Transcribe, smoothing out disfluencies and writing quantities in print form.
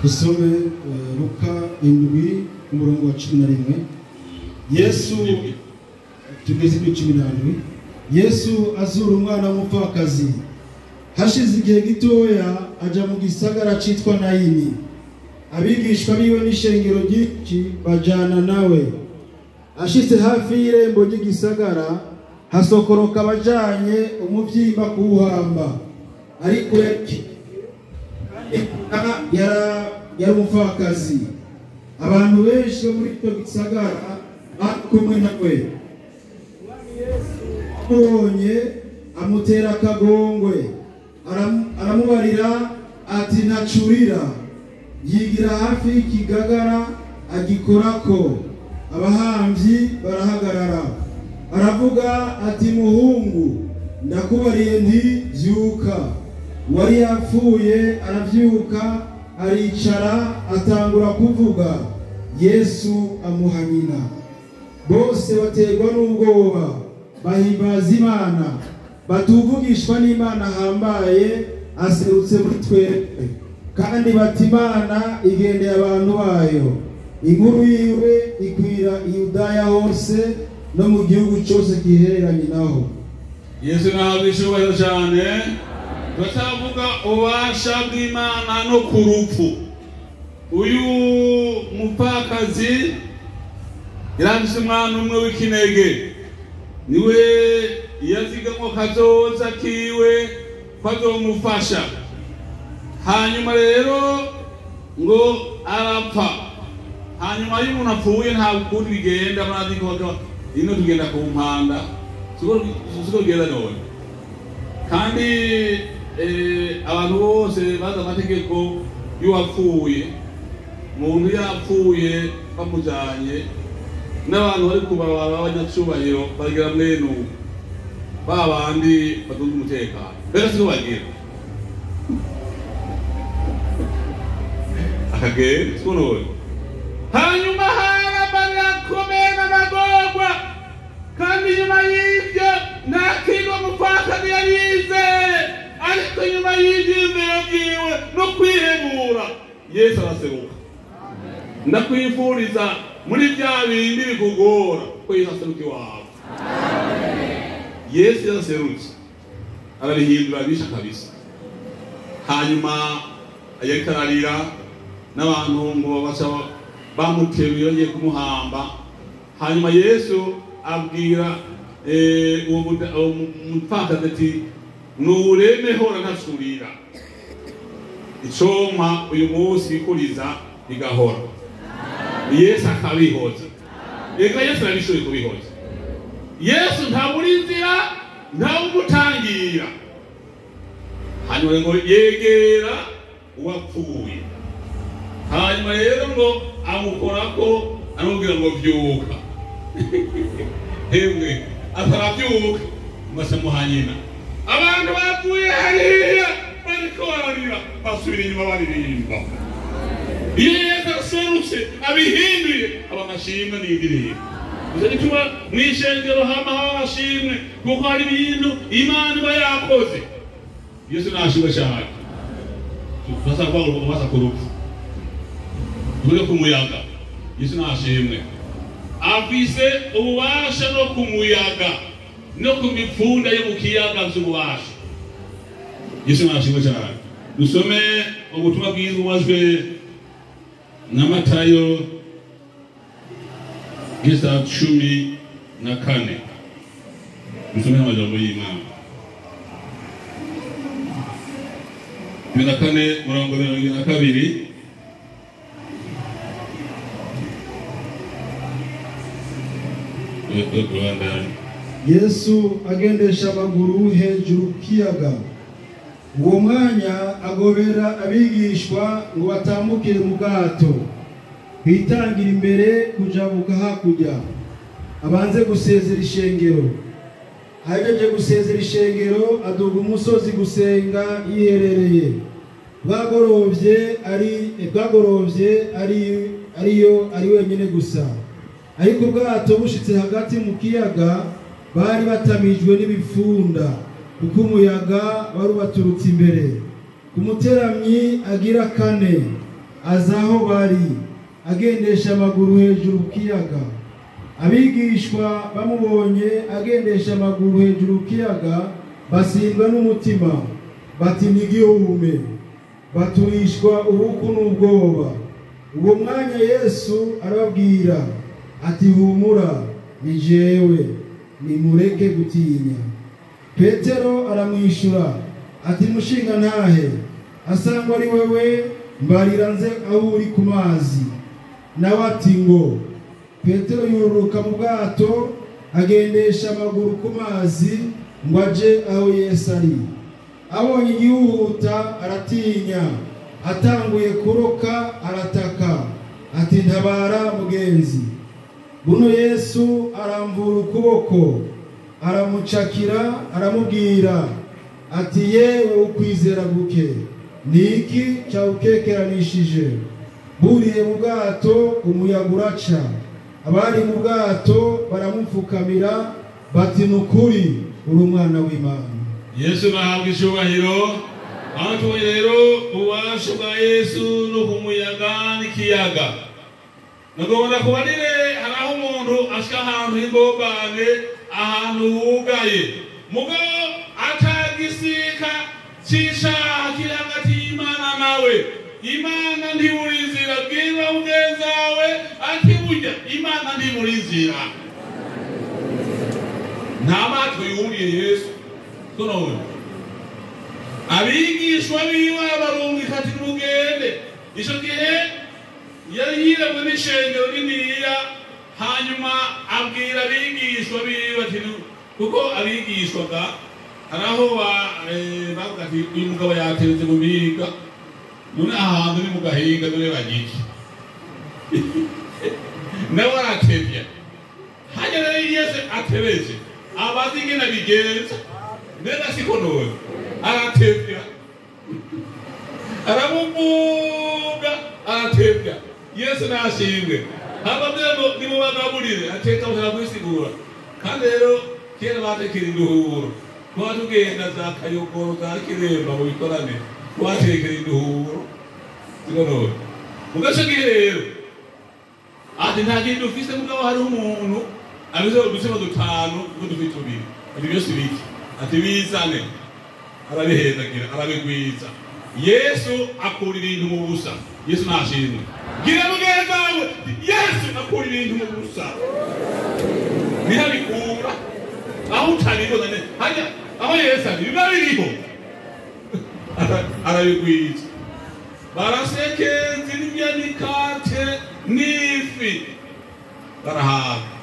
Dusome Luka 7 umurongo wa 11. Yesu tugeze kuri 17. Yesu azura umwana w'umupfakazi. Hashize igihe gitoya aja mu gisagara citwa Nayini. Abigishwa biwe n'ishengero ryinshi bajana nawe. Ashitse hafi y'irembo ry'igisagara hasokoroka abajanye umuvyimba kuwuhamba. Ariko yari umupfakazi. Abantu benshi bo muri icyo gisagara bari kumwe nawe. Amubonye amutera akagongwe, aramubarira ati ntacurira. Yigira hafi y'ikigagara agikorako, abahamvyi barahagarara. Aravuga ati muhungu, ndakubariye nti vyuka. Wari yapfuye aravyuka, aricara, atangura kuvuga. Yesu amuha nyina. Bose baterwa n'ubwoba, bahimbaza Imana, batuvugishwa n'Imana ahambaye aserutse muri twebwe. Kandi bati Imana igendeye abantu bayo. Inkuru yiwe ikwira i Yudaya hose no mu gihugu cyose gihereranye naho. Yesu nahabwa icyubahiro cyane. Turacavuga ububasha bw'Imana no ku rupfu. Uyu mupfakazi yarafise umwana umwe w'ikinege, niwe yazigamwo kazoza kiwe ko azomufasha. Hanyuma rero ngo arapfa. Hanyuma iyo umuntu apfuye nta kundi bigenda, murazi ko ino tugenda ku mpanda, siko bigenda none. Kandi abantu bose bazi amategeko y'uwapfuye. Umuntu yapfuye bamujanye n'abantu bari kubarabara b'abanyacubahiro bagera mwene ba bandi batunze umutekano, mbega siko bagira akagenda siko none. Hanyuma haramarira akomeye n'amagorwa, kandi nyuma y'ibyo nta kintu umupfakazi yari yizeye, ariko nyuma y'ibyiyumviro byiwe no kwihebura Yesu araseruka. Ndakwifuriza muri bya bindi bikugora ko Yesu aseruka iwawe. Yesu yaraserutse arabihindura bisha kabisa. Hanyuma yariko ararira n'abantu ngo baca bamuteruye bagiye kumuhamba. Hanyuma Yesu abwira uwo mupfakazi ati nureme hora ntacurira, icompa uyu munsi bikuriza bigahora. Yesu akabihoza. Ega Yesu arabishoboye kubihoza. Yesu ntabura inzira, ntawumutangira. Hanyuma ngo yegera uwapfuye. Hanyuma rero ngo amukorako, aramubwira ngo vyuka. Hemwe ataravyuka, masamuha nyina. Abantu bavuye hariya bariko bararira, basubira inyuma baririmba. Iyo Yesu aserutse abihinduye aba amashimwe n'indirimbo. Gusa gituma mw'ishengero hama haba amashimwe, kuko hari ibintu Imana iba yakoze. Yesu nashimwe cyane. Turasa kuvuga ngo basa ku rupfu, tuvuge ku muyaga. Yesu nashimwe, afise ububasha no ku muyaga no ku mipfunda yo mu kiyaga vy'ububasha. Yesu nashimwe cyane. Dusome ubutumwa bwiza bubajwe na Matayo gisa 14. Dusome amajambo y'Imana 14 murongo 22. Yesu agendesha amaguru hejuru ku kiyaga. Uwo mwanya agobera abigishwa ngo batambukire mu bwato, bitangira imbere kujabuka hakurya, abanze gusezera ishengero. Ahejeje gusezera ishengero aduga umusozi gusenga yiherereye. Bwagorovye ari ariyo ari wenyine gusa. Ariko ubwato bushitse hagati mu kiyaga bari batamijwe n'ibifunda, kuko umuyaga wari ubaturutse imbere. Ku muteramyi agira kane aza aho bari agendesha amaguru hejuru ku kiyaga. Abigishwa bamubonye agendesha amaguru hejuru ku kiyaga basindwa n'umutima, bati ni igihume, baturishwa ubuku n'ubwoba. Uwo mwanya Yesu arababwira ati humura, ni jewe, nimureke gutinya. Petero aramwishura ati mushinga ntahe, asangwa ari wewe, mbarira nze aho uri ku mazi. Nawe ati ngo. Petero yururuka mu bwato agendesha amaguru ku mazi ngo aje aho Yesu ari. Abonye igihuhuta aratinya, atanguye kuroka arataka ati ntabara mugenzi. Buno Yesu aramvura ukuboko, aramucakira, aramubwira ati yewe ukwizera guke, ni iki cyawukekeranishije? Buriye mu bwato umuyaga uraca, abari mu bwato baramupfukamira bati nukuri uri umwana w'Imana. Yesu nahabwa icyubahiro. Aho tubonye rero ububasha bwa Yesu no ku muyaga n'ikiyaga. Nagomba kubarire hari aho umuntu ashika ahantu h'ingobane, ahantu hugaye, mugabo atagisika cy'ishaha kiri hagati y'Imana nawe. Imana ntiburizira, bwira mugenzi wawe ati burya Imana ntiburizira. Nta mato yuriye Yesu. None abigishwa biwe barungika ati mugende. Ico gihe yari yirabwe n'ishengero rininiya, hanyuma abwira abigishwa biwe ati, kuko abigishwaga hari aho bavuga ati uyu mugabo yateretse mu mihiga, none ahantu ni mu gahinga, none bagiki nawe aratevya. Hanyuma rero Yesu atebeje abazi ingene abigenza, mbega siko none aratevya, aramuvuga aratevya. Yesu nashimwe. Ababwira ngo nimubagaburire, ateka ushaka kwisigura. Kandi rero kera batekera induhuro, kuba tugenda za Kayogoro za Kiremba mu bikorane, kubatekera induhuro siko none. Mugace gihe rero ati nta kintu ufise, mugabo hariho umuntu abize udusema dutanu n'udufi tubiri, ati byose biki, ati bizane. Arabihezagira, arabigwiza. Yesu akura ibintu mu busa. Yesu nashimwe. Gira mugenzi wawe, Yesu akura ibintu mu busa. Niho abikura, aho utabibona hajya aho Yesu ari biba biriho. Arabigwiza. Barasekeza indya n'ikate n'ifi, barahaga.